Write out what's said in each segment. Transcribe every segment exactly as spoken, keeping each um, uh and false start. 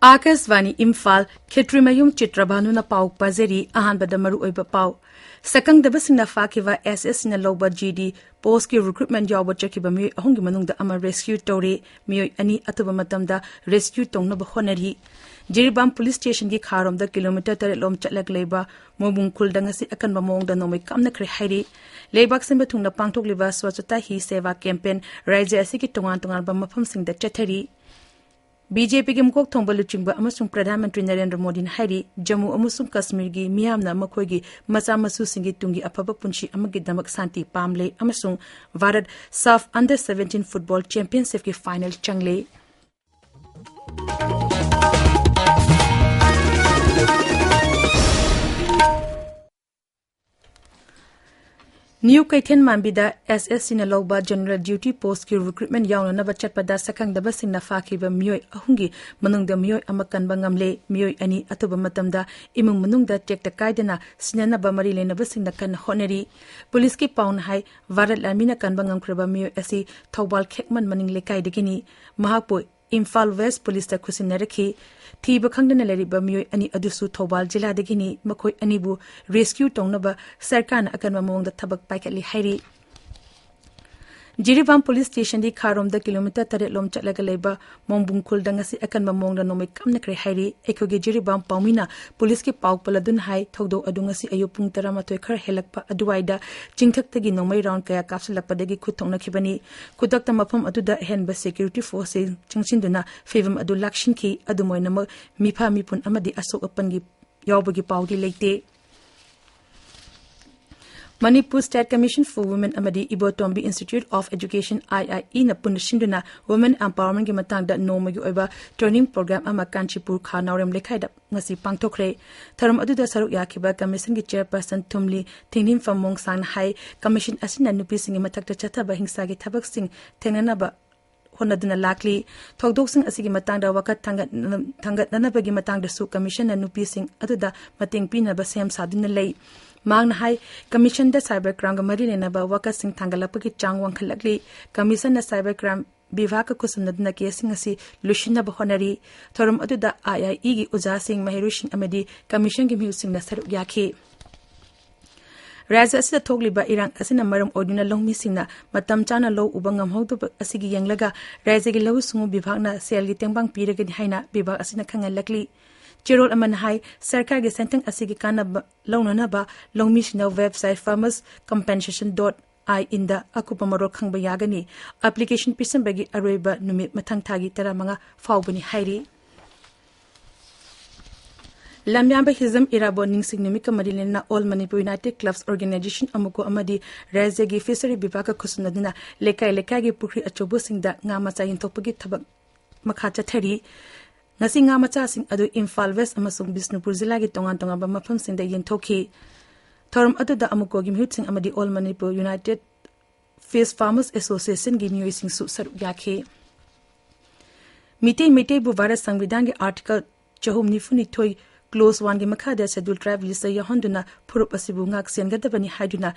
ꯑꯥꯀꯥꯁꯕꯥꯅꯤ ꯏꯝꯐꯥꯜ, ꯈꯦꯇ꯭ꯔꯤꯃꯌꯨꯝ ꯆꯤꯇ꯭ꯔꯚꯥꯅꯨꯅ ꯄꯥꯎ ꯄꯥꯖꯔꯤ꯫ ꯑꯍꯥꯟꯕꯗ ꯃꯔꯨꯑꯣꯏꯕ ꯄꯥꯎ꯫ ꯁꯛꯈꯪꯗꯕꯁꯤꯡꯅ ꯐꯥꯈꯤꯕ ꯑꯦꯁ ꯑꯦꯁ ꯁꯤꯅ ꯂꯧꯕ ꯖꯤ ꯗꯤ ꯄꯣꯁꯀꯤ ꯔꯤꯀ꯭ꯔꯨꯠꯃꯦꯟ ꯌꯥꯎꯕ ꯆꯠꯈꯤꯕ ꯃꯤꯑꯣꯏ ꯑꯍꯨꯝꯒꯤ ꯃꯅꯨꯡꯗ ꯑꯃ ꯔꯦꯁꯀ꯭ꯌꯨ ꯇꯧꯔꯦ꯫ ꯃꯤꯑꯣꯏ ꯑꯅꯤ ꯑꯊꯨꯕ ꯃꯇꯝꯗ ꯔꯦꯁꯀ꯭ꯌꯨ ꯇꯧꯅꯕ ꯍꯣꯠꯅꯔꯤ꯫ ꯖꯤꯔꯤꯕꯥꯝ ꯄꯨꯂꯤꯁ ꯁ꯭ꯇꯦꯁꯟꯒꯤ ꯈꯥꯔꯣꯝꯗ ꯀꯤꯂꯣꯃꯤꯇꯔ ꯇꯔꯦꯠ ꯂꯣꯝ ꯆꯠꯂꯒ ꯂꯩꯕ ꯃꯣꯡꯕꯨꯡ ꯈꯨꯜꯗ ꯉꯁꯤ ꯑꯀꯟꯕ ꯃꯑꯣꯡꯗ ꯅꯣꯡꯃꯩ ꯀꯥꯞꯅꯈ꯭ꯔꯦ ꯍꯥꯏꯔꯤ꯫ ꯂꯩꯕꯥꯛ ꯁꯤꯟꯕ ꯊꯨꯡꯅ ꯄꯥꯡꯊꯣꯛꯂꯤꯕ ꯁ꯭ꯋꯥꯆꯇꯥ ꯍꯤ ꯁꯦꯚꯥ ꯀꯦꯝꯄꯦꯟ ꯔꯥꯖ꯭ꯌ ꯑꯁꯤꯒꯤ ꯇꯣꯉꯥꯟ ꯇꯣꯉꯥꯟꯕ ꯃꯐꯝꯁꯤꯡꯗ ꯆꯠꯊꯔꯤ꯫ ꯕꯤ ꯖꯦ ꯄꯤꯒꯤ ꯃꯀꯣꯛ ꯊꯣꯡꯕ ꯂꯨꯆꯤꯡꯕ ꯑꯃꯁꯨꯡ ꯄ꯭ꯔꯙꯥꯟ ꯃꯟꯇ꯭ꯔꯤ ꯅꯔꯦꯟꯗ꯭ꯔ ꯃꯣꯗꯤꯅ ꯍꯥꯏꯔꯤ, ꯖꯝꯃꯨ ꯑꯃꯁꯨꯡ ꯀꯥꯁꯃꯤꯔꯒꯤ ꯃꯤꯌꯥꯝꯅ ꯃꯈꯣꯏꯒꯤ ꯃꯆꯥ ꯃꯁꯨꯁꯤꯡꯒꯤ ꯇꯨꯡꯒꯤ ꯑꯐꯕ ꯄꯨꯟꯁꯤ ꯑꯃꯒꯤꯗꯃꯛ ꯁꯥꯟꯇꯤ ꯄꯥꯝꯂꯦ ꯑꯃꯁꯨꯡ Bharat SAFF under seventeen football ꯆꯦꯝꯄꯤꯌꯟꯁꯤꯞꯀꯤ ꯐꯥꯏꯅꯦꯜ ꯆꯪꯂꯦ꯫ ꯅ꯭ꯌꯨ ꯀꯩꯊꯦꯜ ꯃꯥꯟꯕꯤꯗ ꯑꯦꯁ ꯑꯦꯁ ꯁꯤꯅ ꯂꯧꯕ ꯖꯦꯅꯔꯦꯜ ꯗ꯭ꯌꯨꯇꯤ ꯄꯣꯁꯀꯤ ꯔꯤꯀ꯭ꯔꯨꯠꯃꯦꯟ ꯌꯥꯎꯅꯅꯕ ꯆꯠꯄꯗ ꯁꯛꯈꯪꯗꯕꯁꯤꯡꯅ ꯐꯥꯈꯤꯕ ꯃꯤꯑꯣꯏ ꯑꯍꯨꯝꯒꯤ ꯃꯅꯨꯡꯗ ꯃꯤꯑꯣꯏ ꯑꯃ ꯀꯟꯕ ꯉꯝꯂꯦ꯫ ꯃꯤꯑꯣꯏ ꯑꯅꯤ ꯑꯊꯨꯕ ꯃꯇꯝꯗ ꯏꯃꯨꯡ ꯃꯅꯨꯡꯗ ꯇꯦꯛꯇ ꯀꯥꯏꯗꯅ ꯁꯤꯟꯅꯅꯕ ꯃꯔꯤ ꯂꯩꯅꯕꯁꯤꯡꯅ ꯀꯟꯅ ꯍꯣꯠꯅꯔꯤ꯫ ꯄꯨꯂꯤꯁꯀꯤ ꯄꯥꯎꯅ ꯍꯥꯏ, ꯚꯥꯔꯠ ꯂꯥꯟꯃꯤꯅ ꯀꯟꯕ ꯉꯝꯈ꯭ꯔꯕ ꯃꯤꯑꯣꯏ ꯑꯁꯤ ꯊꯧꯕꯥꯜ ꯈꯦꯛꯃꯟ ꯃꯅꯤꯡ ꯂꯩꯀꯥꯏꯗꯒꯤꯅꯤ꯫ ꯃꯍꯥꯛꯄꯨ ꯏꯝꯐꯥꯜ ꯋꯦꯁ ꯄꯨꯂꯤꯁꯇ ꯈꯨꯠꯁꯤꯟꯅꯔꯛꯈꯤ꯫ ꯊꯤꯕ ꯈꯪꯗꯅ ꯂꯩꯔꯤꯕ ꯃꯤꯑꯣꯏ ꯑꯅꯤ ꯑꯗꯨꯁꯨ ꯊꯧꯕꯥꯜ ꯖꯤꯂꯥꯗꯒꯤꯅꯤ꯫ ꯃꯈꯣꯏ ꯑꯅꯤꯕꯨ ꯔꯦꯁꯀ꯭ꯌꯨ ꯇꯧꯅꯕ ꯁꯔꯀꯥꯔꯅ ꯑꯀꯟꯕ ꯃꯑꯣꯡꯗ ꯊꯕꯛ ꯄꯥꯏꯈꯠꯂꯤ ꯍꯥꯏꯔꯤ꯫ ꯖꯤꯔꯤꯕꯥꯝ ꯄꯨꯂꯤꯁ ꯁ꯭ꯇꯦꯁꯟꯗꯤ ꯈꯥꯔꯣꯝꯗ ꯀꯤꯂꯣꯃꯤꯇꯔ ꯇꯔꯦꯠ ꯂꯣꯝ ꯆꯠꯂꯒ ꯂꯩꯕ ꯃꯣꯡꯕꯨꯡ ꯈꯨꯜꯗ ꯉꯁꯤ ꯑꯀꯟꯕ ꯃꯑꯣꯡꯗ ꯅꯣꯡꯃꯩ ꯀꯥꯞꯅꯈ꯭ꯔꯦ ꯍꯥꯏꯔꯤ꯫ ꯑꯩꯈꯣꯏꯒꯤ ꯖꯤꯔꯤꯕꯥꯝ ꯄꯥꯎꯃꯤꯅ ꯄꯨꯂꯤꯁꯀꯤ ꯄꯥꯎ ꯄꯜꯂꯗꯨꯅ ꯍꯥꯏ, ꯊꯧꯗꯣꯛ ꯑꯗꯨ ꯉꯁꯤ ꯑꯌꯨꯛ ꯄꯨꯡ ꯇꯔꯥꯃꯥꯊꯣꯏ ꯈꯔ ꯍꯦꯜꯂꯛꯄ ꯑꯗꯨꯋꯥꯏꯗ ꯆꯤꯡꯊꯛꯇꯒꯤ ꯅꯣꯡꯃꯩ ꯔꯥꯎꯟ ꯀꯌꯥ ꯀꯥꯞꯁꯤꯜꯂꯛꯄꯗꯒꯤ ꯈꯨꯠ ꯊꯣꯛꯅꯈꯤꯕꯅꯤ꯫ ꯈꯨꯗꯛꯇ ꯃꯐꯝ ꯑꯗꯨꯗ ꯑꯍꯦꯟꯕ ꯁꯦꯀ꯭ꯌꯨꯔꯤꯇꯤ ꯐꯣꯔꯁꯁꯤꯡ ꯆꯪꯁꯤꯟꯗꯨꯅ ꯐꯤꯕꯝ ꯑꯗꯨ ꯂꯥꯛꯁꯤꯟꯈꯤ꯫ ꯑꯗꯨꯝ ꯑꯣꯏꯅꯃꯛ, ꯃꯤꯐꯥ ꯃꯤꯄꯨꯟ ꯑꯃꯗꯤ ꯑꯁꯣꯛ ꯑꯄꯟꯒꯤ ꯌꯥꯎꯕꯒꯤ ꯄꯥꯎꯗꯤ ꯂꯩꯇꯦ꯫ Manipur state commission four women ꯑꯃꯗꯤ ꯏꯕꯣꯇꯣꯝꯕꯤ ꯏꯟꯁꯇꯤꯇ꯭ꯌꯨꯠ ꯑꯣꯐ ꯑꯦꯖꯨꯀꯦꯁꯟ, ꯑꯥꯏ ꯑꯥꯏ ꯏꯅ ꯄꯨꯟꯅ ꯁꯤꯟꯗꯨꯅ ꯋꯨꯃꯦꯟ ꯑꯦꯝꯄꯥꯋꯔꯃꯦꯟꯒꯤ ꯃꯇꯥꯡꯗ ꯅꯣꯡꯃꯒꯤ ꯑꯣꯏꯕ ꯇ꯭ꯔꯦꯅꯤꯡ ꯄ꯭ꯔꯣꯒ꯭ꯔꯥꯝ ꯑꯃ ꯀꯥꯟꯆꯤꯄꯨꯔ ꯈꯥ ꯅꯥꯎꯔꯦꯝ ꯂꯩꯀꯥꯏꯗ ꯉꯁꯤ ꯄꯥꯡꯊꯣꯛꯈ꯭ꯔꯦ꯫ ꯊꯧꯔꯝ ꯑꯗꯨꯗ ꯁꯔꯨꯛ ꯌꯥꯈꯤꯕ ꯀꯃꯤꯁꯟꯒꯤ ꯆꯦꯌꯔꯄꯔꯁꯟ ꯊꯨꯝꯂꯤ ꯊꯤꯡꯂꯤꯝꯐꯝ ꯃꯣꯡꯁꯥꯡꯅ ꯍꯥꯏ, ꯀꯃꯤꯁꯟ ꯑꯁꯤꯅ ꯅꯨꯄꯤꯁꯤꯡꯒꯤ ꯃꯊꯛꯇ ꯆꯠꯊꯕ ꯍꯤꯡꯁꯥꯒꯤ ꯊꯕꯛꯁꯤꯡ ꯊꯦꯡꯅꯅꯕ ꯍꯣꯠꯅꯗꯨꯅ ꯂꯥꯛꯂꯤ꯫ ꯊꯧꯗꯣꯛꯁꯤꯡ ꯑꯁꯤꯒꯤ ꯃꯇꯥꯡꯗ ꯋꯥꯀꯠ ꯊꯥꯡꯒꯠ-, ꯊꯥꯡꯒꯠꯅꯅꯕꯒꯤ ꯃꯇꯥꯡꯗꯁꯨ ꯀꯃꯤꯁꯟꯅ ꯅꯨꯄꯤꯁꯤꯡ ꯑꯗꯨꯗ ꯃꯇꯦꯡ ꯄꯤꯅꯕ ꯁꯦꯝ ꯁꯥꯗꯨꯅ ꯂꯩ꯫ ꯃꯍꯥꯛꯅ ꯍꯥꯏ, ꯀꯃꯤꯁꯟꯗ ꯁꯥꯏꯕꯔ ꯀ꯭ꯔꯥꯏꯝꯒ ꯃꯔꯤ ꯂꯩꯅꯕ ꯋꯥꯀꯠꯁꯤꯡ ꯊꯥꯡꯒꯠꯂꯛꯄꯒꯤ ꯆꯥꯡ ꯋꯥꯡꯈꯠꯂꯛꯂꯤ꯫ ꯀꯃꯤꯁꯟꯅ ꯁꯥꯏꯕꯔ ꯀ꯭ꯔꯥꯏꯝ ꯕꯤꯚꯥꯒꯀ ꯈꯨꯠꯁꯝꯅꯗꯨꯅ ꯀꯦꯁꯁꯤꯡ ꯑꯁꯤ ꯂꯣꯏꯁꯤꯟꯅꯕ ꯍꯣꯠꯅꯔꯤ꯫ ꯊꯧꯔꯝ ꯑꯗꯨꯗ ꯑꯥꯏ ꯑꯥꯏ ꯏꯒꯤ ꯑꯣꯖꯥꯁꯤꯡ, ꯃꯍꯩꯔꯣꯏꯁꯤꯡ ꯑꯃꯗꯤ ꯀꯃꯤꯁꯟꯒꯤ ꯃꯤꯍꯨꯠꯁꯤꯡꯅ ꯁꯔꯨꯛ ꯌꯥꯈꯤ꯫ ꯔꯥꯖ꯭ꯌ ꯑꯁꯤꯗ ꯊꯣꯛꯂꯤꯕ ꯏꯔꯥꯡ ꯑꯁꯤꯅ ꯃꯔꯝ ꯑꯣꯏꯗꯨꯅ ꯂꯧꯃꯤꯁꯤꯡꯅ ꯃꯇꯝ ꯆꯥꯅ ꯂꯧ ꯎꯕ ꯉꯝꯍꯧꯗꯕ ꯑꯁꯤꯒꯤ ꯌꯦꯡꯂꯒ ꯔꯥꯖ꯭ꯌꯒꯤ ꯂꯧꯎ ꯁꯤꯡꯎ ꯕꯤꯚꯥꯒꯅ ꯁꯦꯜꯒꯤ ꯇꯦꯡꯕꯥꯡ ꯄꯤꯔꯒꯅꯤ ꯍꯥꯏꯅ ꯕꯤꯚꯥꯒ ꯑꯁꯤꯅ ꯈꯪꯍꯜꯂꯛꯂꯤ꯫ ꯆꯦꯔꯣꯜ ꯑꯃꯅ ꯍꯥꯏ, ꯁꯔꯀꯥꯔꯒꯤ ꯁꯦꯟꯊꯪ ꯑꯁꯤꯒꯤ ꯀꯥꯟꯅꯕ ꯂꯧꯅꯅꯕ ꯂꯧꯃꯤꯁꯤꯡꯅ website farmers compensation dot in ꯗ ꯑꯀꯨꯞꯄ ꯃꯔꯣꯜ ꯈꯪꯕ ꯌꯥꯒꯅꯤ꯫ ꯑꯦꯄ꯭ꯂꯤꯀꯦꯁꯟ ꯄꯤꯁꯤꯟꯕꯒꯤ ꯑꯔꯣꯏꯕ ꯅꯨꯃꯤꯠ ꯃꯊꯪ ꯊꯥꯒꯤ ꯇꯔꯥꯃꯉꯥ ꯐꯥꯎꯕꯅꯤ ꯍꯥꯏꯔꯤ꯫ ꯂꯝꯌꯥꯟꯕ ꯍꯤꯖꯝ ꯏꯔꯥꯕꯣꯠ ꯅꯤꯡꯁꯤꯡ ꯅꯨꯃꯤꯠꯀ ꯃꯔꯤ ꯂꯩꯅꯅ All Manipur United Clubs Organization, ꯑꯃꯨꯀꯣ, ꯑꯃꯗꯤ ꯔꯥꯖ꯭ꯌꯒꯤ ꯐꯤꯁꯔꯤ ꯕꯤꯚꯥꯒꯀ ꯈꯨꯠꯁꯝꯅꯗꯨꯅ ꯂꯩꯀꯥꯏ ꯂꯩꯀꯥꯏꯒꯤ ꯄꯨꯈ꯭ꯔꯤ ꯑꯆꯧꯕꯁꯤꯡꯗ ꯉꯥ ꯃꯆꯥ ꯌꯦꯟꯊꯣꯛꯄꯒꯤ ꯊꯕꯛ ꯃꯈꯥ ꯆꯠꯊꯔꯤ꯫ ꯉꯁꯤ ꯉꯥ ꯃꯆꯥꯁꯤꯡ ꯑꯗꯨ ꯏꯝꯐꯥꯜ ꯋꯦꯁ ꯑꯃꯁꯨꯡ ꯕꯤꯁꯅꯨꯄꯨꯔ ꯖꯤꯂꯥꯒꯤ ꯇꯣꯉꯥꯟ ꯇꯣꯉꯥꯟꯕ ꯃꯐꯝꯁꯤꯡꯗ ꯌꯦꯟꯊꯣꯛꯈꯤ꯫ ꯊꯧꯔꯝ ꯑꯗꯨꯗ ꯑꯃꯨꯀꯣꯒꯤ ꯃꯤꯍꯨꯠꯁꯤꯡ ꯑꯃꯗꯤ All Manipur United Fish Farmers Association ꯒꯤ ꯃꯤꯑꯣꯏꯁꯤꯡꯁꯨ ꯁꯔꯨꯛ ꯌꯥꯈꯤ꯫ ꯃꯤꯇꯩ ꯃꯩꯇꯩꯕꯨ ꯚꯥꯔꯠ ꯁꯪꯕꯤꯙꯥꯟꯒꯤ ꯑꯥꯔꯇꯤꯀꯜ ꯆꯍꯨꯝ ꯅꯤꯐꯨ ꯅꯤꯊꯣꯏ, ꯀ꯭ꯂꯣꯖ ꯋꯥꯟꯒꯤ ꯃꯈꯥꯗ ꯁꯦꯗ꯭ꯌꯨꯜ ꯇ꯭ꯔꯥꯏꯕ ꯂꯤꯁꯇ ꯌꯥꯎꯍꯟꯗꯨꯅ ꯐꯨꯔꯨꯞ ꯑꯁꯤꯕꯨ ꯉꯥꯛ ꯁꯦꯟꯒꯗꯕꯅꯤ ꯍꯥꯏꯗꯨꯅ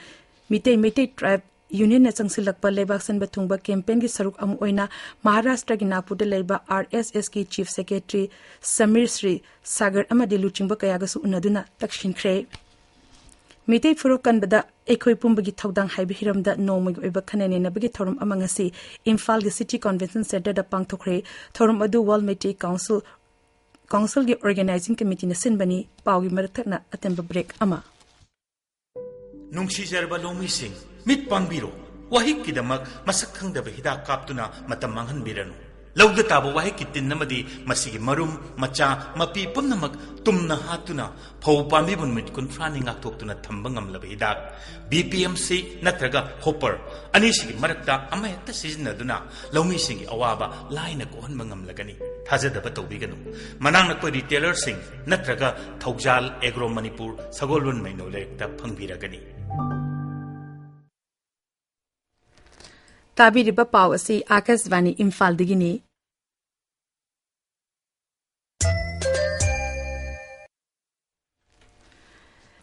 ꯃꯤꯇꯩ ꯃꯩꯇꯩ ꯇ꯭ꯔꯥꯏꯕ ꯌꯨꯅꯤꯌꯟꯅ ꯆꯪꯁꯤꯜꯂꯛꯄ ꯂꯩꯕꯥꯛ ꯁꯤꯟꯕ ꯊꯨꯡꯕ ꯀꯦꯝꯄꯦꯟꯒꯤ ꯁꯔꯨꯛ ꯑꯃ ꯑꯣꯏꯅ ꯃꯍꯥꯔꯥꯁꯇ꯭ꯔꯒꯤ ꯅꯥꯒꯄꯨꯔꯗ ꯂꯩꯕ ꯑꯥꯔ ꯑꯦꯁ ꯑꯦꯁꯀꯤ ꯆꯤꯐ ꯁꯦꯀ꯭ꯔꯦꯇꯔꯤ ꯁꯃꯤꯔ ꯁ꯭ꯔꯤ ꯁꯥꯒꯔ ꯑꯃꯗꯤ ꯂꯨꯆꯤꯡꯕ ꯀꯌꯥꯒꯁꯨ ꯎꯅꯗꯨꯅ ꯇꯛꯁꯤꯟꯈ꯭ꯔꯦ꯫ ꯃꯤꯇꯩ ꯐꯨꯔꯨꯞ ꯀꯟꯕꯗ ꯑꯩꯈꯣꯏ ꯄꯨꯝꯕꯒꯤ ꯊꯧꯗꯥꯡ ꯍꯥꯏꯕ ꯍꯤꯔꯝꯗ ꯅꯣꯡꯃꯒꯤ ꯑꯣꯏꯕ ꯈꯟꯅ ꯅꯩꯅꯕꯒꯤ ꯊꯧꯔꯝ ꯑꯃ ꯉꯁꯤ ꯏꯝꯐꯥꯜꯒꯤ ꯁꯤꯇꯤ ꯀꯟꯚꯦꯟꯁꯟ ꯁꯦꯟꯇꯔꯗ ꯄꯥꯡꯊꯣꯛꯈ꯭ꯔꯦ꯫ ꯊꯧꯔꯝ ꯑꯗꯨ ꯋꯥꯔꯜ ꯃꯩꯇꯩ ꯀꯥꯎꯟꯁꯤꯜ, ꯀꯥꯎꯟꯁꯤꯜꯒꯤ ꯑꯣꯔꯒꯅꯥꯏꯖꯤꯡ ꯀꯃꯤꯇꯤꯅ ꯁꯤꯟꯕꯅꯤ꯫ ꯄꯥꯎꯒꯤ ꯃꯔꯛ ꯊꯠꯅ ꯑꯇꯦꯟꯕ ꯕ꯭ꯔꯦꯛ ꯑꯃ꯫ ꯅꯨꯡꯁꯤꯖꯔꯕ ꯂꯧꯃꯤꯁꯤꯡ, ꯃꯤꯠ ꯄꯥꯡꯕꯤꯔꯣ꯫ ꯋꯥꯍꯤꯛꯀꯤꯗꯃꯛ ꯃꯁꯛ ꯈꯪꯗꯕ ꯍꯤꯗꯥꯛ ꯀꯥꯞꯇꯨꯅ ꯃꯇꯝ ꯃꯥꯡꯍꯟꯕꯤꯔꯅꯨ꯫ ꯂꯧꯗ ꯇꯥꯕ ꯋꯥꯍꯤꯛꯀꯤ ꯇꯤꯟ ꯑꯃꯗꯤ ꯃꯁꯤꯒꯤ ꯃꯔꯨꯝ, ꯃꯆꯥ, ꯃꯄꯤ ꯄꯨꯝꯅꯃꯛ ꯇꯨꯝꯅ ꯍꯥꯠꯇꯨꯅ ꯐꯧ ꯄꯥꯝꯕꯤꯕꯨ ꯅꯨꯃꯤꯠ ꯀꯨꯟꯊ꯭ꯔꯥꯅꯤ ꯉꯥꯛꯊꯣꯛꯇꯨꯅ ꯊꯝꯕ ꯉꯝꯂꯕ ꯍꯤꯗꯥꯛ, ꯕꯤ ꯄꯤ ꯑꯦꯝ ꯁꯤ ꯅꯠꯇ꯭ꯔꯒ ꯍꯣꯄꯔ ꯑꯅꯤꯁꯤꯒꯤ ꯃꯔꯛꯇ ꯑꯃꯍꯦꯛꯇ ꯁꯤꯖꯤꯟꯅꯗꯨꯅ ꯂꯧꯃꯤꯁꯤꯡꯒꯤ ꯑꯋꯥꯕ ꯂꯥꯏꯅ ꯀꯣꯛꯍꯟꯕ ꯉꯝꯂꯒꯅꯤ꯫ ꯊꯥꯖꯗꯕ ꯇꯧꯕꯤꯒꯅꯨ꯫ ꯃꯅꯥꯛ ꯅꯛꯄ ꯔꯤꯇꯦꯂꯔꯁꯤꯡ ꯅꯠꯇ꯭ꯔꯒ ꯊꯧꯖꯥꯜ ꯑꯦꯒ꯭ꯔꯣ ꯃꯅꯤꯄꯨꯔ ꯁꯒꯣꯜꯕꯟ ꯃꯩꯅꯧ ꯂꯩꯔꯛꯇ ꯐꯪꯕꯤꯔꯒꯅꯤ꯫ ꯇꯥꯕꯤꯔꯤꯕ ꯄꯥꯎ ꯑꯁꯤ ꯑꯥꯀꯥꯁꯕꯥꯅꯤ ꯏꯝꯐꯥꯜꯗꯒꯤꯅꯤ꯫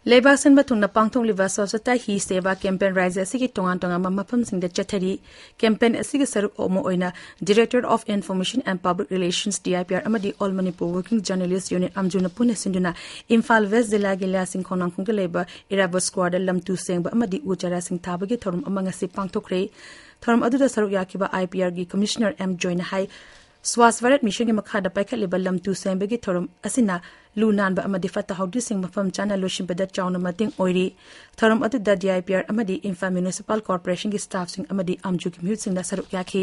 ꯂꯩꯕꯥꯛ ꯁꯤꯟꯕ ꯊꯨꯡꯅ ꯄꯥꯡꯊꯣꯛꯂꯤꯕ ꯁ꯭ꯋꯥꯆꯇꯥ ꯍꯤ ꯁꯦꯕꯥ ꯀꯦꯝꯄꯦꯟ ꯔꯥꯖ꯭ꯌ ꯑꯁꯤꯒꯤ ꯇꯣꯉꯥꯟ ꯇꯣꯉꯥꯟꯕ ꯃꯐꯝꯁꯤꯡꯗ ꯆꯠꯊꯔꯤ꯫ ꯀꯦꯝꯄꯦꯟ ꯑꯁꯤꯒꯤ ꯁꯔꯨꯛ ꯑꯃ ꯑꯣꯏꯅ Director of Information and Public Relations, D I P R, ꯑꯃꯗꯤ All Manipur Working Journalist Union, ꯑꯝꯖꯨꯅ ꯄꯨꯟꯅ ꯁꯤꯟꯗꯨꯅ ꯏꯝꯐꯥꯜ ꯋꯦꯁ ꯖꯤꯂꯥꯒꯤ ꯂꯤꯂꯥꯁꯤꯡ ꯈꯣꯡꯅꯥꯡꯈꯣꯡꯗ ꯂꯩꯕ ꯏꯔꯥꯕꯣꯠ ꯁ꯭ꯀ꯭ꯋꯥꯔꯗ ꯂꯝꯇꯨ ꯁꯦꯡꯕ ꯑꯃꯗꯤ ꯎ ꯆꯥꯔꯥꯁꯤꯡ ꯊꯥꯕꯒꯤ ꯊꯧꯔꯝ ꯑꯃ ꯉꯁꯤ ꯄꯥꯡꯊꯣꯛꯈ꯭ꯔꯦ꯫ ꯊꯧꯔꯝ ꯑꯗꯨꯗ ꯁꯔꯨꯛ ꯌꯥꯈꯤꯕ I P R ꯒꯤ Commissioner M ꯖꯣꯏꯅ ꯍꯥꯏ, ꯁ꯭ꯋꯥꯁ ꯚꯥꯔꯠ ꯃꯤꯁꯟꯒꯤ ꯃꯈꯥꯗ ꯄꯥꯏꯈꯠꯂꯤꯕ ꯂꯝꯇꯨ ꯁꯦꯡꯕꯒꯤ ꯊꯧꯔꯝ ꯑꯁꯤꯅ ꯂꯨ ꯅꯥꯟꯕ ꯑꯃꯗꯤ ꯐꯠꯇ ꯍꯥꯎꯗꯤꯁꯤꯡ ꯃꯐꯝ ꯆꯥꯅ ꯂꯣꯏꯁꯤꯟꯕꯗ ꯆꯥꯎꯅ ꯃꯇꯦꯡ ꯑꯣꯏꯔꯤ꯫ ꯊꯧꯔꯝ ꯑꯗꯨꯗ D I P R ꯑꯃꯗꯤ ꯏꯝꯐꯥꯜ Municipal Corporation ꯒꯤ staff ꯁꯤꯡ ꯑꯃꯗꯤ ꯑꯝꯖꯨꯒꯤ ꯃꯤꯍꯨꯠꯁꯤꯡꯅ ꯁꯔꯨꯛ ꯌꯥꯈꯤ꯫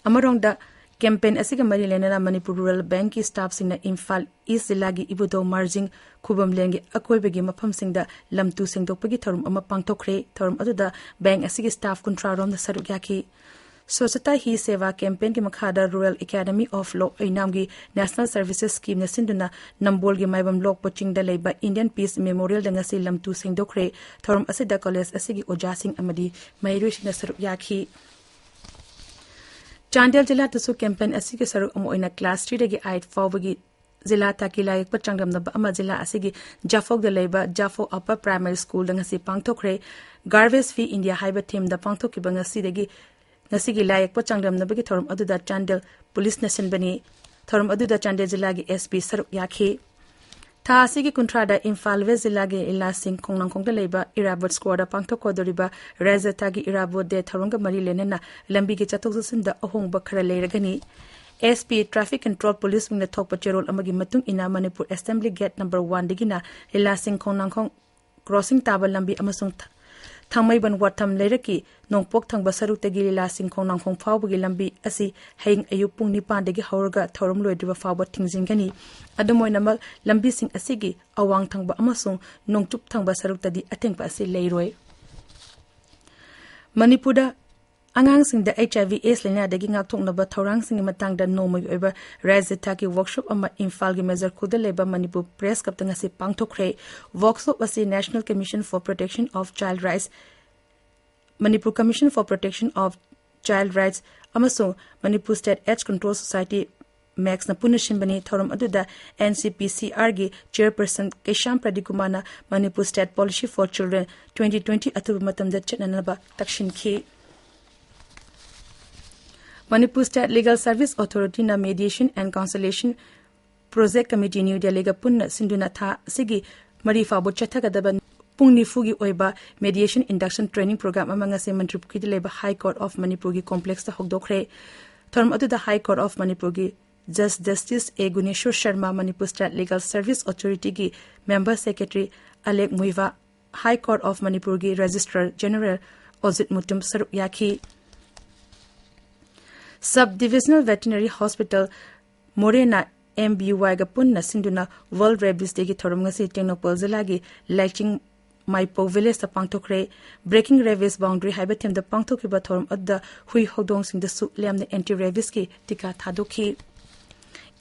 ꯑꯃꯔꯣꯝꯗ, ꯀꯦꯝꯄꯦꯟ ꯑꯁꯤꯒ ꯃꯔꯤ ꯂꯩꯅꯅ ꯃꯅꯤꯄꯨꯔ ꯔꯨꯔꯦꯜ ꯕꯦꯡꯛꯀꯤ staff ꯁꯤꯡꯅ ꯏꯝꯐꯥꯜ ꯏꯁ ꯖꯤꯂꯥꯒꯤ ꯏꯕꯨꯙꯧ ꯃꯥꯔꯖꯤꯡ ꯈꯨꯕꯝꯂꯦꯟꯒꯤ ꯑꯀꯣꯏꯕꯒꯤ ꯃꯐꯝꯁꯤꯡꯗ ꯂꯝꯇꯨ ꯁꯦꯡꯗꯣꯛꯄꯒꯤ ꯊꯧꯔꯝ ꯑꯃ ꯄꯥꯡꯊꯣꯛꯈ꯭ꯔꯦ꯫ ꯊꯧꯔꯝ ꯑꯗꯨꯗ ꯕꯦꯡꯛ ꯑꯁꯤꯒꯤ staff ꯀꯨꯟꯊ꯭ꯔꯥ ꯔꯣꯝꯅ ꯁꯔꯨꯛ ꯌꯥꯈꯤ꯫ ꯁ꯭ꯋꯥꯆꯇꯥ ꯍꯤ ꯁꯦꯕꯥ ꯀꯦꯝꯄꯦꯟꯒꯤ ꯃꯈꯥꯗ Rural Academy of Law ꯑꯣꯏꯅꯥꯝꯒꯤ National Services Scheme ꯅ ꯁꯤꯟꯗꯨꯅ ꯅꯝꯕꯣꯜꯒꯤ ꯃꯥꯏꯕꯝ ꯂꯣꯛꯄ ꯆꯤꯡꯗ ꯂꯩꯕ Indian Peace Memorial ꯗ ꯉꯁꯤ ꯂꯝꯇꯨ ꯁꯦꯡꯗꯣꯛꯈ꯭ꯔꯦ꯫ ꯊꯧꯔꯝ ꯑꯁꯤꯗ ꯀꯣꯂꯦꯖ ꯑꯁꯤꯒꯤ ꯑꯣꯖꯥꯁꯤꯡ ꯑꯃꯗꯤ ꯃꯍꯩꯔꯣꯏꯁꯤꯡꯅ ꯁꯔꯨꯛ ꯌꯥꯈꯤ꯫ ꯆꯥꯟꯗꯦꯜ ꯖꯤꯂꯥꯗꯁꯨ ꯀꯦꯝꯄꯦꯟ ꯑꯁꯤꯒꯤ ꯁꯔꯨꯛ ꯑꯃ ꯑꯣꯏꯅ class three ꯗꯒꯤ eight ꯐꯥꯎꯕꯒꯤ ꯖꯤꯂꯥ ꯊꯥꯛꯀꯤ ꯂꯥꯏ ꯌꯦꯛꯄ ꯆꯥꯡꯗꯝꯅꯕ ꯑꯃ ꯖꯤꯂꯥ ꯑꯁꯤꯒꯤ ꯖꯥꯐꯧꯗ ꯂꯩꯕ ꯖꯥꯐꯧ Upper Primary School ꯗ ꯉꯁꯤ ꯄꯥꯡꯊꯣꯛꯈ꯭ꯔꯦ꯫ Garbage Free India ꯍꯥꯏꯕ theme ꯗ ꯄꯥꯡꯊꯣꯛꯈꯤꯕ ꯉꯁꯤꯗꯒꯤ, ꯉꯁꯤꯒꯤ ꯂꯥꯏ ꯌꯦꯛꯄ ꯆꯥꯡꯗꯝꯅꯕꯒꯤ ꯊꯧꯔꯝ ꯑꯗꯨꯗ ꯆꯥꯟꯗꯦꯜ ꯄꯨꯂꯤꯁꯅ ꯁꯤꯟꯕꯅꯤ꯫ ꯊꯧꯔꯝ ꯑꯗꯨꯗ ꯆꯥꯟꯗꯦꯜ ꯖꯤꯂꯥꯒꯤ S P ꯁꯔꯨꯛ ꯌꯥꯈꯤ꯫ ꯊꯥ ꯑꯁꯤꯒꯤ ꯀꯨꯟꯊ꯭ꯔꯥꯗ ꯏꯝꯐꯥꯜ ꯋꯦꯁ ꯖꯤꯂꯥꯒꯤ ꯂꯤꯂꯥꯁꯤꯡ ꯈꯣꯡꯅꯥꯡꯈꯣꯡꯗ ꯂꯩꯕ ꯏꯔꯥꯕꯣꯠ ꯁ꯭ꯀ꯭ꯋꯥꯔꯗ ꯄꯥꯡꯊꯣꯛꯀꯗꯧꯔꯤꯕ ꯔꯥꯖ꯭ꯌ ꯊꯥꯛꯀꯤ ꯏꯔꯥꯕꯣꯠ ꯗꯦ ꯊꯧꯔꯝꯒ ꯃꯔꯤ ꯂꯩꯅꯅ ꯂꯝꯕꯤꯒꯤ ꯆꯠꯊꯣꯛ ꯆꯠꯁꯤꯟꯗ ꯑꯍꯣꯡꯕ ꯈꯔ ꯂꯩꯔꯒꯅꯤ꯫ S P Traffic Control ꯄꯨꯂꯤꯁꯁꯤꯡꯅ ꯊꯣꯛꯄ ꯆꯦꯔꯣꯜ ꯑꯃꯒꯤ ꯃꯇꯨꯡ ꯏꯟꯅ Manipur Assembly Gate number one ꯗꯒꯤꯅ ꯂꯤꯂꯥꯁꯤꯡ ꯈꯣꯡꯅꯥꯡꯈꯣꯡ crossing ꯇꯥꯕ ꯂꯝꯕꯤ ꯑꯃꯁꯨꯡ ꯊ-, ꯊꯥꯡꯃꯩꯕꯟ ꯋꯥꯊꯝ ꯂꯩꯔꯛꯀꯤ ꯅꯣꯡꯄꯣꯛ ꯊꯪꯕ ꯁꯔꯨꯛꯇꯒꯤ ꯂꯤꯂꯥꯁꯤꯡ ꯈꯣꯡꯅꯥꯡꯈꯣꯡ ꯐꯥꯎꯕꯒꯤ ꯂꯝꯕꯤ ꯑꯁꯤ ꯍꯌꯦꯡ ꯑꯌꯨꯛ ꯄꯨꯡ ꯅꯤꯄꯥꯟꯗꯒꯤ ꯍꯧꯔꯒ ꯊꯧꯔꯝ ꯂꯣꯏꯗ꯭ꯔꯤꯕ ꯐꯥꯎꯕ ꯊꯤꯡꯖꯤꯟꯒꯅꯤ꯫ ꯑꯗꯨꯝ ꯑꯣꯏꯅꯃꯛ, ꯂꯝꯕꯤꯁꯤꯡ ꯑꯁꯤꯒꯤ ꯑꯋꯥꯡ ꯊꯪꯕ ꯑꯃꯁꯨꯡ ꯅꯣꯡꯆꯨꯞ ꯊꯪꯕ ꯁꯔꯨꯛꯇꯗꯤ ꯑꯊꯤꯡꯕ ꯑꯁꯤ ꯂꯩꯔꯣꯏ꯫ ꯃꯅꯤꯄꯨꯔꯗ ꯑꯉꯥꯡꯁꯤꯡꯗ H I V AIDS ꯂꯥꯏꯅꯥꯗꯒꯤ ꯉꯥꯛꯊꯣꯛꯅꯕ ꯊꯧꯔꯥꯡꯁꯤꯡꯒꯤ ꯃꯇꯥꯡꯗ ꯅꯣꯡꯃꯒꯤ ꯑꯣꯏꯕ ꯔꯥꯖ꯭ꯌ ꯊꯥꯛꯀꯤ workshop ꯑꯃ ꯏꯝꯐꯥꯜꯒꯤ ꯃꯦꯖꯔ ꯈꯨꯜꯗ ꯂꯩꯕ ꯃꯅꯤꯄꯨꯔ Press Club ꯇ ꯉꯁꯤ ꯄꯥꯡꯊꯣꯛꯈ꯭ꯔꯦ꯫ Workshop ꯑꯁꯤ National Commission for Protection of Child Rights, Manipur Commission for Protection of Child Rights ꯑꯃꯁꯨꯡ Manipur State AIDS Control Society ꯃꯦꯛꯁꯅ ꯄꯨꯟꯅ ꯁꯤꯟꯕꯅꯤ꯫ ꯊꯧꯔꯝ ꯑꯗꯨꯗ NCPCRꯒꯤ chairperson ꯀꯩꯁꯥꯝ ꯄ꯭ꯔꯗꯤꯞ ꯀꯨꯃꯥꯔꯅ Manipur State Policy for Children twenty twenty ꯑꯊꯨꯕ ꯃꯇꯝꯗ ꯆꯠꯅꯅꯕ ꯇꯛꯁꯤꯟꯈꯤ꯫ Manipur State Legal Service Authorityꯅ Mediation and Conciliation Project Committee New Delhiꯒ ꯄꯨꯟꯅ ꯁꯤꯟꯗꯨꯅ ꯊꯥ ꯑꯁꯤꯒꯤ ꯃꯔꯤ ꯐꯥꯎꯕ ꯆꯠꯊꯒꯗꯕ ꯄꯨꯡ ꯅꯤꯐꯨꯒꯤ ꯑꯣꯏꯕ Mediation Induction Training Program ꯑꯃ ꯉꯁꯤ ꯃꯟꯇ꯭ꯔꯤꯄꯨꯈ꯭ꯔꯤꯗ ꯂꯩꯕ High Court of Manipurꯒꯤ complexꯇ ꯍꯧꯗꯣꯛꯈ꯭ꯔꯦ꯫ ꯊꯧꯔꯝ ꯑꯗꯨꯗ High Court of Manipurꯒꯤ Judge Justice A Guneshwar Sharma, Manipur State Legal Service Authorityꯒꯤ Member Secretary Alek Muivah, High Court of Manipurꯒꯤ Registrar General Ojit Mutum ꯁꯔꯨꯛ ꯌꯥꯈꯤ꯫ Sub Divisional Veterinary Hospital ꯃꯣꯔꯦꯅ MBYꯒ ꯄꯨꯟꯅ ꯁꯤꯟꯗꯨꯅ World Rabies Dayꯒꯤ ꯊꯧꯔꯝ ꯉꯁꯤ ꯇꯦꯡꯅꯧꯄꯜ ꯖꯤꯂꯥꯒꯤ ꯂꯥꯏꯆꯤꯡ ꯃꯥꯏꯄꯧ villageꯇ ꯄꯥꯡꯊꯣꯛꯈ꯭ꯔꯦ꯫ Breaking Rabies Boundary ꯍꯥꯏꯕ themeꯗ ꯄꯥꯡꯊꯣꯛꯈꯤꯕ ꯊꯧꯔꯝ ꯑꯗꯨꯗ ꯍꯨꯏ ꯍꯧꯗꯣꯡꯁꯤꯡꯗꯁꯨ ꯂꯦꯝꯅ anti rabiesꯀꯤ ꯇꯤꯀꯥ ꯊꯥꯗꯣꯛꯈꯤ꯫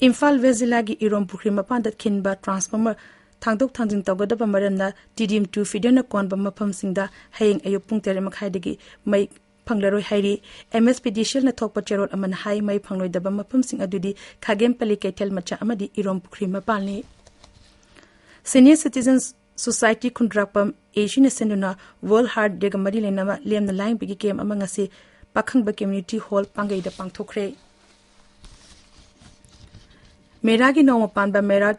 ꯏꯝꯐꯥꯜ West ꯖꯤꯂꯥꯒꯤ ꯏꯔꯣꯝ ꯄꯨꯈ꯭ꯔꯤ ꯃꯄꯥꯟꯗ ꯈꯤꯟꯕ transformer ꯊꯥꯡꯗꯣꯛ ꯊꯥꯡꯖꯤꯟ ꯇꯧꯒꯗꯕ ꯃꯔꯝꯅ TDM two feederꯅ ꯀꯣꯟꯕ ꯃꯐꯝꯁꯤꯡꯗ ꯍꯌꯦꯡ ꯑꯌꯨꯛ ꯄꯨꯡ ꯇꯔꯦꯠ ꯃꯈꯥꯏꯗꯒꯤ ꯃꯩ ꯐꯪꯂꯔꯣꯏ ꯍꯥꯏꯔꯤ꯫ MSPDCLꯅ ꯊꯣꯛꯄ ꯆꯦꯔꯣꯜ ꯑꯃꯅ ꯍꯥꯏ, ꯃꯩ ꯐꯪꯂꯣꯏꯗꯕ ꯃꯐꯝꯁꯤꯡ ꯑꯗꯨꯗꯤ ꯈꯥꯒꯦꯝꯄꯜꯂꯤ ꯀꯩꯊꯦꯜ ꯃꯆꯥ ꯑꯃꯗꯤ ꯏꯔꯣꯝ ꯄꯨꯈ꯭ꯔꯤ ꯃꯄꯥꯟꯅꯤ꯫ Senior Citizens Society ꯈꯨꯟꯗ꯭ꯔꯥꯛꯄꯝ ACꯅ ꯁꯤꯟꯗꯨꯅ World Heart Dayꯒ ꯃꯔꯤ ꯂꯩꯅꯕ ꯂꯦꯝꯅ ꯂꯥꯌꯦꯡꯕꯒꯤ camp ꯑꯃ ꯉꯁꯤ ꯄꯥꯈꯪꯕ Community Hall ꯄꯥꯡꯒꯩꯗ ꯄꯥꯡꯊꯣꯛꯈ꯭ꯔꯦ꯫ ꯃꯦꯔꯥꯒꯤ ꯅꯣꯡꯃ ꯄꯥꯟꯕ ꯃꯦꯔꯥ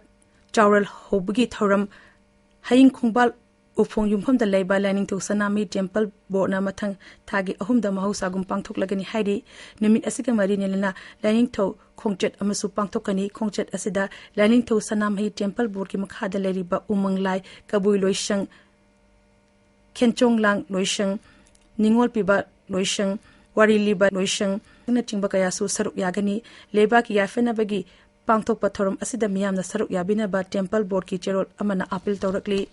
ꯆꯥꯎꯔꯦꯜ ꯍꯧꯕꯒꯤ ꯊꯧꯔꯝ ꯍꯌꯤꯡ ꯈꯣꯡꯕꯥꯜ ꯎꯐꯣꯡ ꯌꯨꯝꯐꯝꯗ ꯂꯩꯕ ꯂꯥꯏꯅꯤꯡꯊꯧ ꯁꯅꯥꯃꯍꯤ Temple Boardꯅ ꯃꯊꯪ ꯊꯥꯒꯤ ꯑꯍꯨꯝꯗ ꯃꯍꯧꯁꯥꯒꯨꯝ ꯄꯥꯡꯊꯣꯛꯂꯒꯅꯤ ꯍꯥꯏꯔꯤ꯫ ꯅꯨꯃꯤꯠ ꯑꯁꯤꯒ ꯃꯔꯤ ꯂꯩꯅꯅ ꯂꯥꯏꯅꯤꯡꯊꯧ ꯈꯣꯡꯆꯠ ꯑꯃꯁꯨ ꯄꯥꯡꯊꯣꯛꯀꯅꯤ꯫ ꯈꯣꯡꯆꯠ ꯑꯁꯤꯗ ꯂꯥꯏꯅꯤꯡꯊꯧ ꯁꯅꯥꯃꯍꯤ Temple Boardꯀꯤ ꯃꯈꯥꯗ ꯂꯩꯔꯤꯕ ꯎꯃꯪ ꯂꯥꯏ, ꯀꯕꯨꯏ ꯂꯣꯏꯁꯪ, ꯈꯦꯟꯆꯣꯡꯂꯥꯡ ꯂꯣꯏꯁꯪ, ꯅꯤꯉꯣꯜ ꯄꯤꯕ ꯂꯣꯏꯁꯪ, ꯋꯥꯔꯤ ꯂꯤꯕ ꯂꯣꯏꯁꯪ ꯑꯁꯤꯅꯆꯤꯡꯕ ꯀꯌꯥꯁꯨ ꯁꯔꯨꯛ ꯌꯥꯒꯅꯤ꯫ ꯂꯩꯕꯥꯛꯀꯤ ꯌꯥꯏꯐꯅꯕꯒꯤ ꯄꯥꯡꯊꯣꯛꯄ ꯊꯧꯔꯝ ꯑꯁꯤꯗ ꯃꯤꯌꯥꯝꯅ ꯁꯔꯨꯛ ꯌꯥꯕꯤꯅꯕ Temple Boardꯀꯤ ꯆꯦꯔꯣꯜ ꯑꯃꯅ appeal ꯇꯧꯔꯛꯂꯤ꯫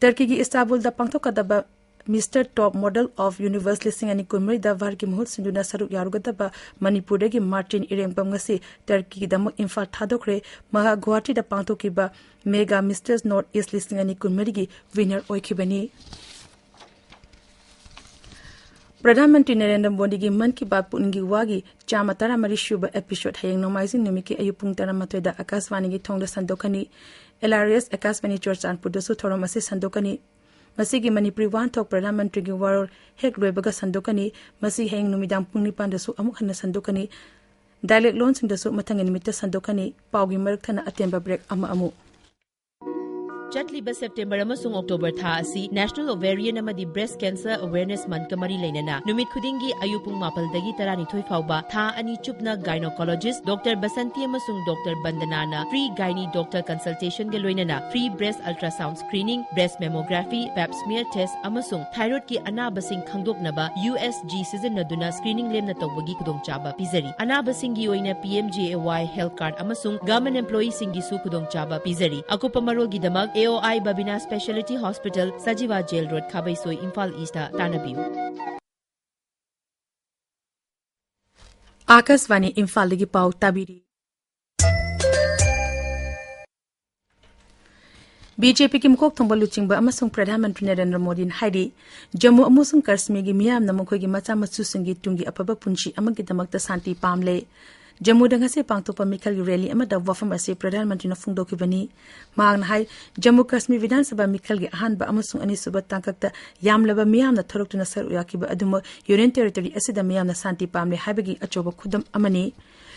ꯇꯔꯀꯤꯒꯤ ꯏꯁꯇꯥꯟꯕꯨꯜꯗ ꯄꯥꯡꯊꯣꯛꯀꯗꯕ Mister Top Model of Universe ꯂꯤꯁꯤꯡ ꯑꯅꯤ ꯀꯨꯟꯃꯔꯤꯗ ꯚꯥꯔꯠꯀꯤ ꯃꯍꯨꯠ ꯁꯤꯟꯗꯨꯅ ꯁꯔꯨꯛ ꯌꯥꯔꯨꯒꯗꯕ ꯃꯅꯤꯄꯨꯔꯗꯒꯤ ꯃꯥꯔꯇꯤꯟ ꯏꯔꯦꯡꯕꯝ ꯉꯁꯤ ꯇꯔꯀꯤꯒꯤꯗꯃꯛ ꯏꯝꯐꯥꯜ ꯊꯥꯗꯣꯛꯈ꯭ꯔꯦ꯫ ꯃꯍꯥꯛ ꯒꯨꯋꯥꯍꯥꯇꯤꯗ ꯄꯥꯡꯊꯣꯛꯈꯤꯕ Mega Masters North East ꯂꯤꯁꯤꯡ ꯑꯅꯤ ꯀꯨꯟꯃꯔꯤꯒꯤ winner ꯑꯣꯏꯈꯤꯕꯅꯤ꯫ ꯄ꯭ꯔꯙꯥꯟ ꯃꯟꯇ꯭ꯔꯤ ꯅꯔꯦꯟꯗ꯭ꯔ ꯃꯣꯗꯤꯒꯤ ꯃꯟ ꯀꯤ ꯕꯥꯠ ꯄꯨꯛꯅꯤꯡꯒꯤ ꯋꯥꯒꯤ ꯆꯥꯝꯃ ꯇꯔꯥꯃꯔꯤ ꯁꯨꯕ episode ꯍꯌꯦꯡ ꯅꯣꯡꯃꯥꯏꯖꯤꯡ ꯅꯨꯃꯤꯠꯀꯤ ꯑꯌꯨꯛ ꯄꯨꯡ ꯇꯔꯥꯃꯥꯊꯣꯏꯗ ꯑꯀꯥꯁꯕꯥꯅꯤꯒꯤ ꯊꯣꯡꯗ ꯁꯟꯗꯣꯛꯀꯅꯤ꯫ L R S ꯑꯀꯥꯁꯕꯥꯅꯤ ꯆꯨꯔꯆꯥꯟꯄꯨꯔꯗꯁꯨ ꯊꯧꯔꯝ ꯑꯁꯤ ꯁꯟꯗꯣꯛꯀꯅꯤ꯫ ꯃꯁꯤꯒꯤ ꯃꯅꯤꯄꯨꯔꯤ ꯋꯥꯍꯟꯊꯣꯛ ꯄ꯭ꯔꯙꯥꯟ ꯃꯟꯇ꯭ꯔꯤꯒꯤ ꯋꯥꯔꯣꯜ ꯍꯦꯛ ꯂꯣꯏꯕꯒ ꯁꯟꯗꯣꯛꯀꯅꯤ꯫ ꯃꯁꯤ ꯍꯌꯦꯡ ꯅꯨꯃꯤꯗꯥꯡ ꯄꯨꯡ ꯅꯤꯄꯥꯟꯗꯁꯨ ꯑꯃꯨꯛ ꯍꯟꯅ ꯁꯟꯗꯣꯛꯀꯅꯤ꯫ Dialect ꯂꯣꯟꯁꯤꯡꯗꯁꯨ ꯃꯊꯪꯒꯤ ꯅꯨꯃꯤꯠꯇ ꯁꯟꯗꯣꯛꯀꯅꯤ꯫ ꯄꯥꯎꯒꯤ ꯃꯔꯛ ꯊꯠꯅ ꯑꯇꯦꯟꯕ break ꯑꯃ ꯑꯃꯨꯛ꯫ ꯆꯠꯂꯤꯕ September ꯑꯃꯁꯨꯡ October ꯊꯥ ꯑꯁꯤ National Ovarian ꯑꯃꯗꯤ Breast Cancer Awareness Month ꯀ ꯃꯔꯤ ꯂꯩꯅꯅ ꯅꯨꯃꯤꯠ ꯈꯨꯗꯤꯡꯒꯤ ꯑꯌꯨꯛ ꯄꯨꯡ ꯃꯥꯄꯜꯗꯒꯤ ꯇꯔꯥꯅꯤꯊꯣꯏ ꯐꯥꯎꯕ ꯊꯥ ꯑꯅꯤ ꯆꯨꯞꯅ gynecologist Doctor ꯕꯁꯟꯇꯤ ꯑꯃꯁꯨꯡ Doctor ꯕꯟꯗꯅꯥꯅ free gynae doctor consultation ꯒ ꯂꯣꯏꯅꯅ free breast ultrasound screening, breast mammography, pap smear test ꯑꯃꯁꯨꯡ thyroid ꯀꯤ ꯑꯅꯥꯕꯁꯤꯡ ꯈꯪꯗꯣꯛꯅꯕ U S G ꯁꯤꯖꯤꯟꯅꯗꯨꯅ screening ꯂꯦꯝꯅ ꯇꯧꯕꯒꯤ ꯈꯨꯗꯣꯡꯆꯥꯕ ꯄꯤꯖꯔꯤ꯫ ꯑꯅꯥꯕꯁꯤꯡꯒꯤ ꯑꯣꯏꯅ P M J A Y health card ꯑꯃꯁꯨꯡ government employee ꯁꯤꯡꯒꯤꯁꯨ ꯈꯨꯗꯣꯡꯆꯥꯕ ꯄꯤꯖꯔꯤ꯫ ꯑꯀꯨꯞꯄ ꯃꯔꯣꯜꯒꯤꯗꯃꯛ A O I Babina Speciality Hospital, Sajiwa Jail Road, ꯈꯥꯕꯩꯁꯣꯏ, Imphal East ꯇ ꯇꯥꯟꯅꯕꯤꯌꯨ꯫ ꯑꯥꯀꯥꯁꯕꯥꯅꯤ ꯏꯝꯐꯥꯜꯗꯒꯤ ꯄꯥꯎ ꯇꯥꯕꯤꯔꯤ꯫ B J P ꯒꯤ ꯃꯀꯣꯛ ꯊꯣꯡꯕ ꯂꯨꯆꯤꯡꯕ ꯑꯃꯁꯨꯡ ꯄ꯭ꯔꯙꯥꯟ ꯃꯟꯇ꯭ꯔꯤ ꯅꯔꯦꯟꯗ꯭ꯔ ꯃꯣꯗꯤꯅ ꯍꯥꯏꯔꯤ, ꯖꯝꯃꯨ ꯑꯃꯁꯨꯡ ꯀꯥꯁꯃꯤꯔꯒꯤ ꯃꯤꯌꯥꯝꯅ ꯃꯈꯣꯏꯒꯤ ꯃꯆꯥ ꯃꯁꯨꯁꯤꯡꯒꯤ ꯇꯨꯡꯒꯤ ꯑꯐꯕ ꯄꯨꯟꯁꯤ ꯑꯃꯒꯤꯗꯃꯛꯇ ꯁꯥꯟꯇꯤ ꯄꯥꯝꯂꯦ꯫ ꯖꯝꯃꯨꯗ ꯉꯁꯤ ꯄꯥꯡꯊꯣꯛꯄ ꯃꯤꯈꯜꯒꯤ rally ꯑꯃꯗ ꯋꯥꯐꯝ ꯑꯁꯤ ꯄ꯭ꯔꯙꯥꯟ ꯃꯟꯇ꯭ꯔꯤꯅ ꯐꯣꯡꯗꯣꯛꯈꯤꯕꯅꯤ꯫ ꯃꯍꯥꯛꯅ ꯍꯥꯏ, ꯖꯝꯃꯨ ꯀꯥꯁꯃꯤꯔ ꯕꯤꯙꯥꯟ ꯁꯚꯥ ꯃꯤꯈꯜꯒꯤ ꯑꯍꯥꯟꯕ ꯑꯃꯁꯨꯡ ꯑꯅꯤꯁꯨꯕ ꯇꯥꯡꯀꯛꯇ ꯌꯥꯝꯂꯕ ꯃꯤꯌꯥꯝꯅ ꯊꯣꯔꯛꯇꯨꯅ ꯁꯔꯨꯛ ꯌꯥꯈꯤꯕ ꯑꯗꯨꯃꯛ Union Territory ꯑꯁꯤꯗ ꯃꯤꯌꯥꯝꯅ ꯁꯥꯟꯇꯤ ꯄꯥꯝꯂꯦ ꯍꯥꯏꯕꯒꯤ ꯑꯆꯧꯕ ꯈꯨꯗꯝ ꯑꯃꯅꯤ꯫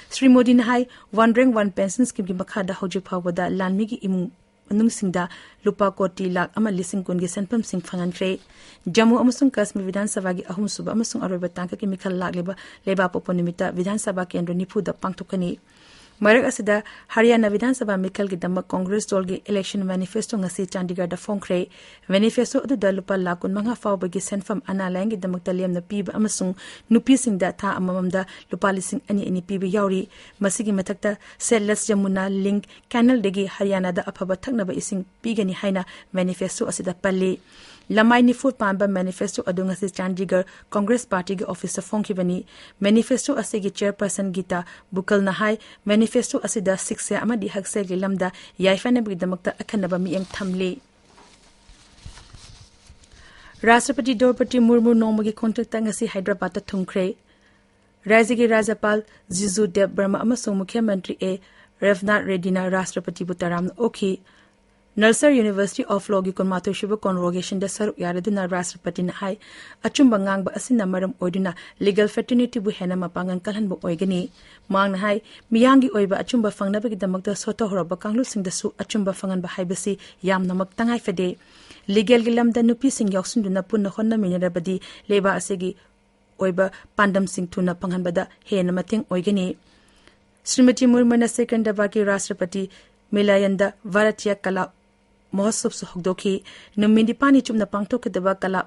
ꯁ꯭ꯔꯤ ꯃꯣꯗꯤꯅ ꯍꯥꯏ, One Rank One Pension Scheme ꯒꯤ ꯃꯈꯥꯗ ꯍꯧꯖꯤꯛ ꯐꯥꯎꯕꯗ ꯂꯥꯟꯃꯤꯒꯤ ꯏꯃꯨꯡ ꯃꯅꯨꯡꯁꯤꯡꯗ ꯂꯨꯄꯥ ꯀꯣꯇꯤ ꯂꯥꯈ ꯑꯃ ꯂꯤꯁꯤꯡ ꯀꯨꯟꯒꯤ ꯁꯦꯟꯐꯝꯁꯤꯡ ꯐꯪꯍꯟꯈ꯭ꯔꯦ꯫ ꯖꯝꯃꯨ ꯑꯃꯁꯨꯡ ꯀꯥꯁꯃꯤꯔ ꯕꯤꯙꯥꯟ ꯁꯚꯥꯒꯤ ꯑꯍꯨꯝꯁꯨꯕ ꯑꯃꯁꯨꯡ ꯑꯔꯣꯏꯕ ꯇꯥꯡꯀꯛꯀꯤ ꯃꯤꯈꯜ ꯂꯥꯛꯂꯤꯕ ꯂꯩꯕꯥꯛꯄꯣꯛꯄ ꯅꯨꯃꯤꯠꯇ ꯕꯤꯙꯥꯟ ꯁꯚꯥ ꯀꯦꯟꯗ꯭ꯔ ꯅꯤꯐꯨꯗ ꯄꯥꯡꯊꯣꯛꯀꯅꯤ꯫ ꯃꯔꯛ ꯑꯁꯤꯗ, ꯍꯔꯤꯌꯥꯅꯥ ꯕꯤꯙꯥꯟ ꯁꯚꯥ ꯃꯤꯈꯜꯒꯤꯗꯃꯛ ꯀꯣꯡꯒ꯭ꯔꯦꯁ ꯗꯣꯜꯒꯤ election manifesto ꯉꯁꯤ ꯆꯥꯟꯗꯤꯒꯔꯗ ꯐꯣꯡꯈ꯭ꯔꯦ꯫ Manifesto ꯑꯗꯨꯗ ꯂꯨꯄꯥ ꯂꯥꯈ ꯀꯨꯟꯃꯉꯥ ꯐꯥꯎꯕꯒꯤ ꯁꯦꯟꯐꯝ ꯑꯅꯥ ꯂꯥꯌꯦꯡꯒꯤꯗꯃꯛꯇ ꯂꯦꯝꯅ ꯄꯤꯕ ꯑꯃꯁꯨꯡ ꯅꯨꯄꯤꯁꯤꯡꯗ ꯊꯥ ꯑꯃꯃꯝꯗ ꯂꯨꯄꯥ ꯂꯤꯁꯤꯡ ꯑꯅꯤ ꯑꯅꯤ ꯄꯤꯕ ꯌꯥꯎꯔꯤ꯫ ꯃꯁꯤꯒꯤ ꯃꯊꯛꯇ, Setless Yamuna Link Canal ꯗꯒꯤ ꯍꯔꯤꯌꯥꯅꯥꯗ ꯑꯐꯕ ꯊꯛꯅꯕ ꯏꯁꯤꯡ ꯄꯤꯒꯅꯤ ꯍꯥꯏꯅ manifesto ꯑꯁꯤꯗ ꯄꯜꯂꯤ꯫ ꯂꯃꯥꯏ ꯅꯤꯐꯨ ꯄꯥꯟꯕ manifesto ꯑꯗꯨ ꯉꯁꯤ ꯆꯥꯟꯗꯤꯒꯔ ꯀꯣꯡꯒ꯭ꯔꯦꯁ ꯄꯥꯔꯇꯤꯒꯤ ꯑꯣꯐꯤꯁꯇ ꯐꯣꯡꯈꯤꯕꯅꯤ꯫ Manifesto ꯑꯁꯤꯒꯤ chairperson ꯒꯤꯇꯥ ꯕꯨꯀꯜꯅ ꯍꯥꯏ, manifesto ꯑꯁꯤꯗ ꯁꯤꯛꯁꯥ ꯑꯃꯗꯤ ꯍꯛꯁꯦꯜꯒꯤ ꯂꯝꯗ ꯌꯥꯏꯐꯅꯕꯒꯤꯗꯃꯛꯇ ꯑꯈꯟꯅꯕ ꯃꯤꯠꯌꯦꯡ ꯊꯝꯂꯤ꯫ ꯔꯥꯁꯇ꯭ꯔꯄꯇꯤ ꯗ꯭ꯔꯧꯄꯗꯤ ꯃꯨꯔꯃꯨ ꯅꯣꯡꯃꯒꯤ ꯈꯣꯡꯆꯠꯇ ꯉꯁꯤ ꯍꯥꯏꯗ꯭ꯔꯕꯥꯗꯇ ꯊꯨꯡꯈ꯭ꯔꯦ꯫ ꯔꯥꯖ꯭ꯌꯒꯤ ꯔꯥꯖ꯭ꯌꯄꯥꯜ ꯖꯤꯖꯨ ꯗꯦꯕ ꯕꯔꯃꯥ ꯑꯃꯁꯨꯡ ꯃꯨꯈ꯭ꯌ ꯃꯟꯇ꯭ꯔꯤ ꯑꯦ ꯔꯦꯚꯅꯥꯊ ꯔꯦꯗ꯭ꯗꯤꯅ ꯔꯥꯁꯇ꯭ꯔꯄꯇꯤꯕꯨ ꯇꯔꯥꯝꯅ ꯑꯣꯛꯈꯤ꯫ ꯅꯜꯁꯔ ꯌꯨꯅꯤꯚꯔꯁꯤꯇꯤ ꯑꯣꯐ ꯂꯣꯒꯤ ꯀꯨꯟꯃꯥꯊꯣꯏ ꯁꯨꯕ ꯀꯣꯟꯚꯣꯀꯦꯁꯟꯗ ꯁꯔꯨꯛ ꯌꯥꯔꯗꯨꯅ ꯔꯥꯁꯇ꯭ꯔꯄꯇꯤꯅ ꯍꯥꯏ, ꯑꯆꯨꯝꯕ ꯉꯥꯡꯕ ꯑꯁꯤꯅ ꯃꯔꯝ ꯑꯣꯏꯗꯨꯅ ꯂꯤꯒꯦꯜ ꯐ꯭ꯔꯦꯇꯔꯅꯤꯇꯤꯕꯨ ꯍꯦꯟꯅ ꯃꯄꯥꯡꯒꯜ ꯀꯜꯍꯟꯕ ꯑꯣꯏꯒꯅꯤ꯫ ꯃꯍꯥꯛꯅ ꯍꯥꯏ, ꯃꯤꯌꯥꯝꯒꯤ ꯑꯣꯏꯕ ꯑꯆꯨꯝꯕ ꯐꯪꯅꯕꯒꯤꯗꯃꯛꯇ ꯁꯣꯠꯊꯍꯧꯔꯕ ꯀꯥꯡꯂꯨꯞꯁꯤꯡꯗꯁꯨ ꯑꯆꯨꯝꯕ ꯐꯪꯍꯟꯕ ꯍꯥꯏꯕꯁꯤ ꯌꯥꯝꯅꯃꯛ ꯇꯉꯥꯏ ꯐꯗꯦ꯫ ꯂꯤꯒꯦꯜꯒꯤ ꯂꯝꯗ ꯅꯨꯄꯤꯁꯤꯡ ꯌꯥꯎꯁꯤꯟꯗꯨꯅ ꯄꯨꯟꯅ ꯍꯣꯠꯅꯃꯤꯟꯅꯔꯕꯗꯤ ꯂꯩꯕꯥꯛ ꯑꯁꯤꯒꯤ ꯑꯣꯏꯕ ꯄꯥꯟꯗꯝꯁꯤꯡ ꯊꯨꯅ ꯐꯪꯍꯟꯕꯗ ꯍꯦꯟꯅ ꯃꯇꯦꯡ ꯑꯣꯏꯒꯅꯤ꯫ ꯁ꯭ꯔꯤꯃꯇꯤ ꯃꯨꯔꯃꯨꯅ ꯁꯦꯀꯟꯗꯔꯕꯥꯗꯀꯤ ꯔꯥꯁꯇ꯭ꯔꯄꯇꯤ ꯃꯤꯂꯥꯌꯟꯗ ꯚꯥꯔꯇꯤꯌꯥ ꯀꯂꯥ ꯃꯍꯣꯠꯁꯣꯕꯁꯨ ꯍꯧꯗꯣꯛꯈꯤ꯫ ꯅꯨꯃꯤꯠ ꯅꯤꯄꯥꯜꯅꯤ ꯆꯨꯞꯅ ꯄꯥꯡꯊꯣꯛꯀꯗꯕ ꯀꯂꯥ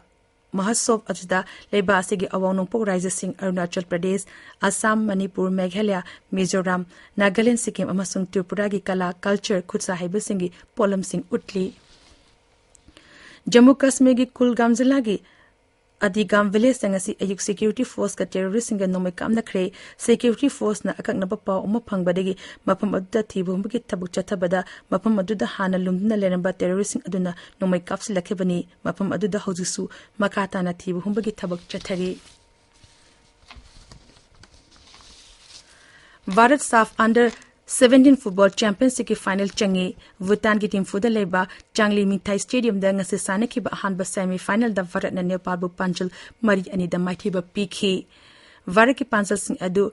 ꯃꯍꯣꯠꯁꯣꯕ ꯑꯁꯤꯗ ꯂꯩꯕꯥꯛ ꯑꯁꯤꯒꯤ ꯑꯋꯥꯡ ꯅꯣꯡꯄꯣꯛ ꯔꯥꯖ꯭ꯌꯁꯤꯡ ꯑꯔꯨꯅꯥꯆꯜ ꯄ꯭ꯔꯗꯦꯁ, ꯑꯁꯥꯝ, ꯃꯅꯤꯄꯨꯔ, ꯃꯦꯘꯥꯂꯌꯥ, ꯃꯤꯖꯣꯔꯥꯝ, ꯅꯥꯒꯥꯂꯦꯟ, ꯁꯤꯛꯀꯤꯝ ꯑꯃꯁꯨꯡ ꯇ꯭ꯔꯤꯄꯨꯔꯥꯒꯤ ꯀꯂꯥ, ꯀꯜꯆꯔ, ꯈꯨꯠꯁꯥ ꯍꯩꯕꯁꯤꯡꯒꯤ ꯄꯣꯠꯂꯝꯁꯤꯡ ꯎꯠꯂꯤ꯫ ꯖꯝꯃꯨ ꯀꯥꯁꯃꯤꯔꯒꯤ ꯀꯨꯜꯒꯥꯝ ꯖꯤꯂꯥꯒꯤ ꯑꯗꯤꯒꯥꯝ ꯚꯤꯂꯦꯖꯇ ꯉꯁꯤ ꯑꯌꯨꯛ ꯁꯦꯀ꯭ꯌꯨꯔꯤꯇꯤ ꯐꯣꯔꯁꯀ ꯇꯦꯔꯣꯔꯤꯁꯁꯤꯡꯒ ꯅꯣꯡꯃꯩ ꯀꯥꯞꯅꯈ꯭ꯔꯦ꯫ ꯁꯦꯀ꯭ꯌꯨꯔꯤꯇꯤ ꯐꯣꯔꯁꯅ ꯑꯀꯛꯅꯕ ꯄꯥꯎ ꯑꯃ ꯐꯪꯕꯗꯒꯤ ꯃꯐꯝ ꯑꯗꯨꯗ ꯊꯤꯕ ꯍꯨꯝꯕꯒꯤ ꯊꯕꯛ ꯆꯠꯊꯕꯗ ꯃꯐꯝ ꯑꯗꯨꯗ ꯍꯥꯟꯅ ꯂꯨꯝꯗꯨꯅ ꯂꯩꯔꯝꯕ ꯇꯦꯔꯣꯔꯤꯁꯁꯤꯡ ꯑꯗꯨꯅ ꯅꯣꯡꯃꯩ ꯀꯥꯞꯁꯤꯜꯂꯛꯈꯤꯕꯅꯤ꯫ ꯃꯐꯝ ꯑꯗꯨꯗ ꯍꯧꯖꯤꯛꯁꯨ ꯃꯈꯥ ꯇꯥꯅ ꯊꯤꯕ ꯍꯨꯝꯕꯒꯤ ꯊꯕꯛ ꯆꯠꯊꯔꯤ꯫ Bharat SAFF under seventeen football ꯆꯦꯝꯄꯤꯌꯟꯁꯤꯞꯀꯤ ꯐꯥꯏꯅꯦꯜ ꯆꯪꯉꯤ꯫ ꯚꯨꯇꯥꯟꯒꯤ ꯊꯤꯝꯐꯨꯗ ꯂꯩꯕ ꯆꯥꯡꯂꯤ ꯃꯤꯡꯊꯥꯏ ꯁ꯭ꯇꯦꯗꯤꯌꯝꯗ ꯉꯁꯤ ꯁꯥꯟꯅꯈꯤꯕ ꯑꯍꯥꯟꯕ ꯁꯦꯃꯤ ꯐꯥꯏꯅꯦꯜꯗ ꯚꯥꯔꯠꯅ ꯅꯦꯄꯥꯜꯕꯨ ꯄꯥꯟꯖꯜ ꯃꯔꯤ ꯑꯅꯤꯗ ꯃꯥꯏꯊꯤꯕ ꯄꯤꯈꯤ꯫ ꯚꯥꯔꯠꯀꯤ ꯄꯥꯟꯖꯜꯁꯤꯡ ꯑꯗꯨ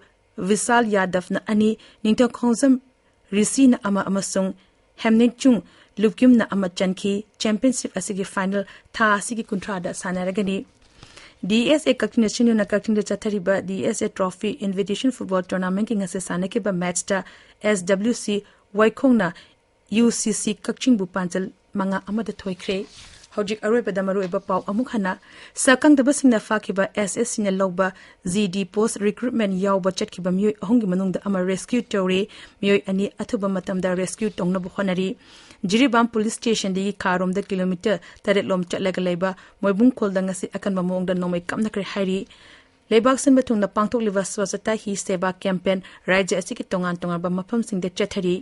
ꯚꯤꯁꯥꯜ ꯌꯥꯗꯚꯅ ꯑꯅꯤ, ꯅꯤꯡꯊꯧꯈꯣꯡꯖꯝ ꯔꯤꯁꯤꯅ ꯑꯃ ꯑꯃꯁꯨꯡ ꯍꯦꯝꯅꯤꯛꯆꯨꯡ ꯂꯨꯞꯀꯤꯝꯅ ꯑꯃ ꯆꯟꯈꯤ꯫ ꯆꯦꯝꯄꯤꯌꯟꯁꯤꯞ ꯑꯁꯤꯒꯤ ꯐꯥꯏꯅꯦꯜ ꯊꯥ ꯑꯁꯤꯒꯤ ꯀꯨꯟꯊ꯭ꯔꯥꯗ ꯁꯥꯟꯅꯔꯒꯅꯤ꯫ ꯗꯤ ꯑꯦꯁ ꯑꯦ ꯀꯛꯆꯤꯡꯅ ꯁꯤꯟꯗꯨꯅ ꯀꯛꯆꯤꯡꯗ ꯆꯠꯊꯔꯤꯕ ꯗꯤ ꯑꯦꯁ ꯑꯦ ꯇ꯭ꯔꯣꯐꯤ ꯏꯟꯚꯤꯇꯦꯁꯟ ꯐꯨꯠꯕꯣꯜ ꯇꯣꯔꯅꯥꯃꯦꯟꯠꯀꯤ ꯉꯁꯤ ꯁꯥꯟꯅꯈꯤꯕ ꯃꯦꯠꯆꯇ ꯑꯦꯁ ꯗꯕ꯭ꯂ꯭ꯌꯨ ꯁꯤ ꯋꯥꯏꯈꯣꯡꯅ ꯌꯨ ꯁꯤ ꯁꯤ ꯀꯛꯆꯤꯡꯕꯨ ꯄꯥꯟꯖꯜ ꯃꯉꯥ ꯑꯃꯗ ꯊꯣꯏꯈ꯭ꯔꯦ꯫ ꯍꯧꯖꯤꯛ ꯑꯔꯣꯏꯕꯗ ꯃꯔꯨꯑꯣꯏꯕ ꯄꯥꯎ ꯑꯃꯨꯛ ꯍꯟꯅ꯫ ꯁꯛꯈꯪꯗꯕꯁꯤꯡꯅ ꯐꯥꯈꯤꯕ ꯑꯦꯁ ꯑꯦꯁ ꯁꯤꯅ ꯂꯧꯕ ꯖꯤ ꯗꯤ ꯄꯣꯁ ꯔꯤꯀ꯭ꯔꯨꯠꯃꯦꯟ ꯌꯥꯎꯕ ꯆꯠꯈꯤꯕ ꯃꯤꯑꯣꯏ ꯑꯍꯨꯝꯒꯤ ꯃꯅꯨꯡꯗ ꯑꯃ ꯔꯦꯁꯀ꯭ꯌꯨ ꯇꯧꯔꯦ꯫ ꯃꯤꯑꯣꯏ ꯑꯅꯤ ꯑꯊꯨꯕ ꯃꯇꯝꯗ ꯔꯦꯁꯀ꯭ꯌꯨ ꯇꯧꯅꯕ ꯍꯣꯠꯅꯔꯤ꯫ ꯖꯤꯔꯤꯕꯥꯝ ꯄꯨꯂꯤꯁ ꯁ꯭ꯇꯦꯁꯟꯗꯒꯤ ꯈꯥꯔꯣꯝꯗ ꯀꯤꯂꯣꯃꯤꯇꯔ ꯇꯔꯦꯠ ꯂꯣꯝ ꯆꯠꯂꯒ ꯂꯩꯕ ꯃꯣꯏꯕꯨꯡꯈꯣꯜꯗ ꯉꯁꯤ ꯑꯀꯟꯕ ꯃꯑꯣꯡꯗ ꯅꯣꯡꯃꯩ ꯀꯥꯞꯅꯈ꯭ꯔꯦ ꯍꯥꯏꯔꯤ꯫ ꯂꯩꯕꯥꯛ ꯁꯤꯟꯕ ꯊꯨꯡꯅ ꯄꯥꯡꯊꯣꯛꯂꯤꯕ ꯁ꯭ꯋꯥꯆꯇꯥ ꯍꯤ ꯁꯦꯕꯥ ꯀꯦꯝꯄꯦꯟ ꯔꯥꯖ꯭ꯌ ꯑꯁꯤꯒꯤ ꯇꯣꯉꯥꯟ ꯇꯣꯉꯥꯟꯕ ꯃꯐꯝꯁꯤꯡꯗ ꯆꯠꯊꯔꯤ꯫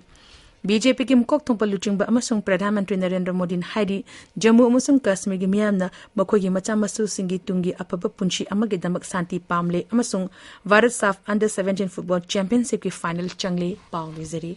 ꯕꯤ ꯖꯦ ꯄꯤꯒꯤ ꯃꯀꯣꯛ ꯊꯣꯡꯕ ꯂꯨꯆꯤꯡꯕ ꯑꯃꯁꯨꯡ ꯄ꯭ꯔꯙꯥꯟ ꯃꯟꯇ꯭ꯔꯤ ꯅꯔꯦꯟꯗ꯭ꯔ ꯃꯣꯗꯤꯅ ꯍꯥꯏꯔꯤ, ꯖꯝꯃꯨ ꯑꯃꯁꯨꯡ ꯀꯥꯁꯃꯤꯔꯒꯤ ꯃꯤꯌꯥꯝꯅ ꯃꯈꯣꯏꯒꯤ ꯃꯆꯥ ꯃꯁꯨꯁꯤꯡꯒꯤ ꯇꯨꯡꯒꯤ ꯑꯐꯕ ꯄꯨꯟꯁꯤ ꯑꯃꯒꯤꯗꯃꯛ ꯁꯥꯟꯇꯤ ꯄꯥꯝꯂꯦ ꯑꯃꯁꯨꯡ Bharat SAFF under seventeen football ꯆꯦꯝꯄꯤꯌꯟꯁꯤꯞꯀꯤ ꯐꯥꯏꯅꯦꯜ ꯆꯪꯂꯦ꯫ ꯄꯥꯎ ꯂꯣꯏꯖꯔꯦ꯫